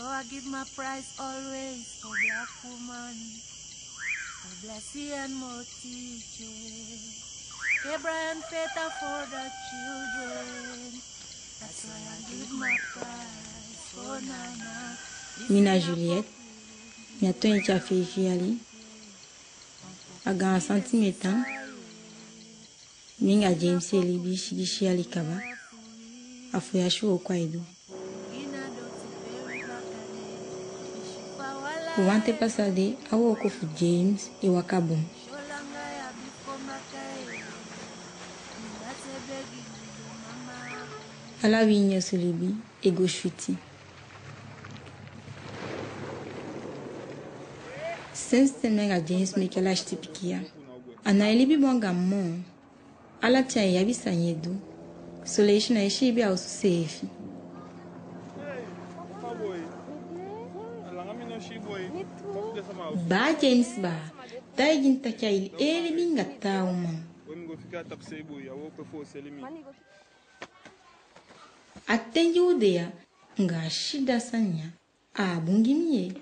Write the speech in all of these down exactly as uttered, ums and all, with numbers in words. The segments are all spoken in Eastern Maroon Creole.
So I give my price always for black woman, for blessing and more teaching. Abraham faith are for the children. That's why I give my price for Nana. Mi na Juliette, mi a twenti a feifi yali. A gaan sani mi e tan. Mi anga James e libi sigisi yali kaba. A fu yasi wooko ai du. Fu wan ten pasa de, a wooko fu James e waka bun. Ala wi ini osu libi e go switi. Sensi ten mi anga James meke a lasiti pikin ya, a nái libi bun anga mi moo. Ala ten ai abi sani e du. Son leisi nái siibi a osu seefi. Baa James baa, taigi mi taki ai e libi anga taa uman. A ten di u de ya, anga a sida sani ya, a á bun gi mi yee.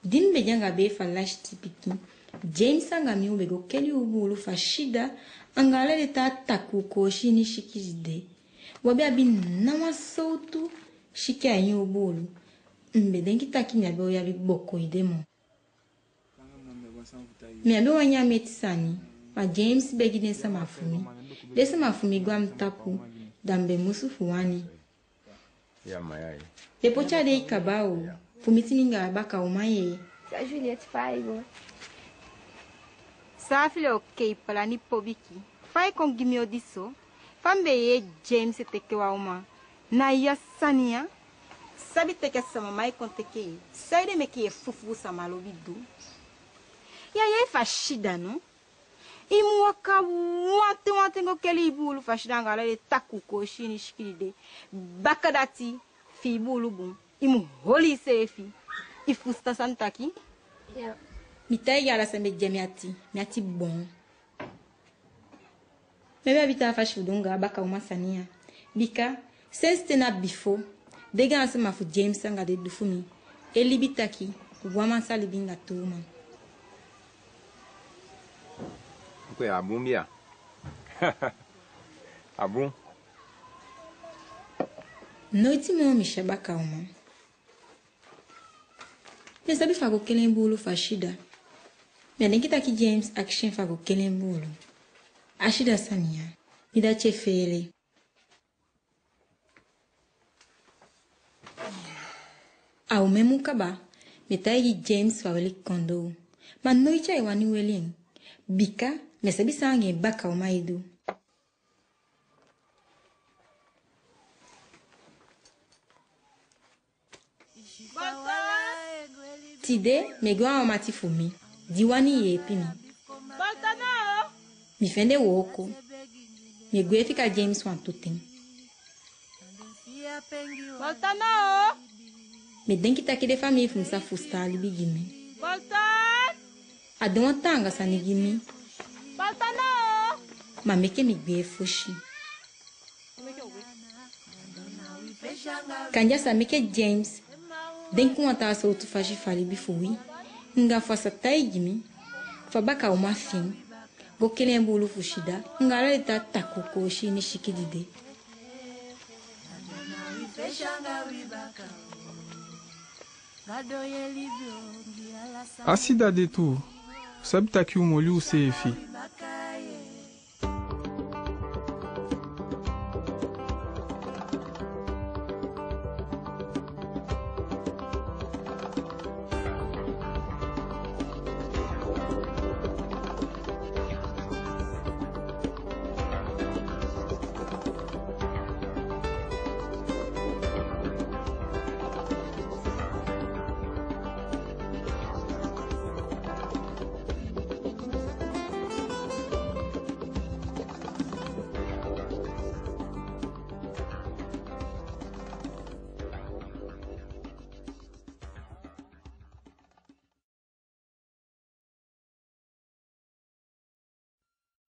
Di mi be de anga bee fu a lasiti pikin, James anga mi u be go keli u buulu fu a sida anga ala den taa takuu koosi ini sikin di de. U á be abi ná wan sowtu sikin a ini u buulu. Mi be denki taki mi á be o abi booko ede moo. Mi á be wani a meti sani, ma James begi den sama fu mi. Den sama fu mi go a mi tapu, da mi be musu fu wani. Ya, ma ya. Den poti a dei kaba o, fu miti mi anga a baka uman yee. Sa Juliette, fa i go? Sa file okei, palani pobiki. Fa i kon gi mi odi so? Fa mi be yee James e teke wan uman, na ya sani ya. Sabi teke sama, ma i kon teke. Saide meke i e fufuu sama lobi du? Ya yee fa a sida no? I mu waka wanten wanten go keli i buulu fu a sida anga ala den takuu koosi ini sikin di de. Bakadati, fi i buulu bun, i mu holi iseefi. I fusutan san mi taki? Ya. Mi taigi i ala san be de a mi ati, mi ati boon. Mi á be abi taa fasi fu du anga a baka uman sani ya. Bika sensi ten na bifo, den gaansama fu James anga den du fu mi e libi taki wan man sa libi anga tu uman. Oke, a bun bia. A bun. Noiti moo mi si a baka uman. Mi á sabi fu a go keli en buulu fu a sida. Mi á denki taki James akisi en fu a go keli en buulu. A sida sani ya, mi dati e feele. A omen mun kaba mi e taigi James fu a weli kondoo. Ma noiti ai wani weli en. Bika mi á sabi san anga en baka uman e du. Tide mi e go a wan mati fu mi di wani yeepi mi. Mi fende wooko. Mi e gwe fika James wantu ten. Mi e denki taki den famii fu mi sa fusutan a libi gi mi. A de wan taanga sani gi mi. Ma meke mi gwe fosi. Kande a sa meke James denki wan taa sowtu fasi fu a libi fu wi, anga fu a sa taigi mi fu a baka uman fi en go keli en buulu fu sida anga ala den taa takuu koosi ini sikin di de. A sida de tuu, u sabi taki u mu oli useefi.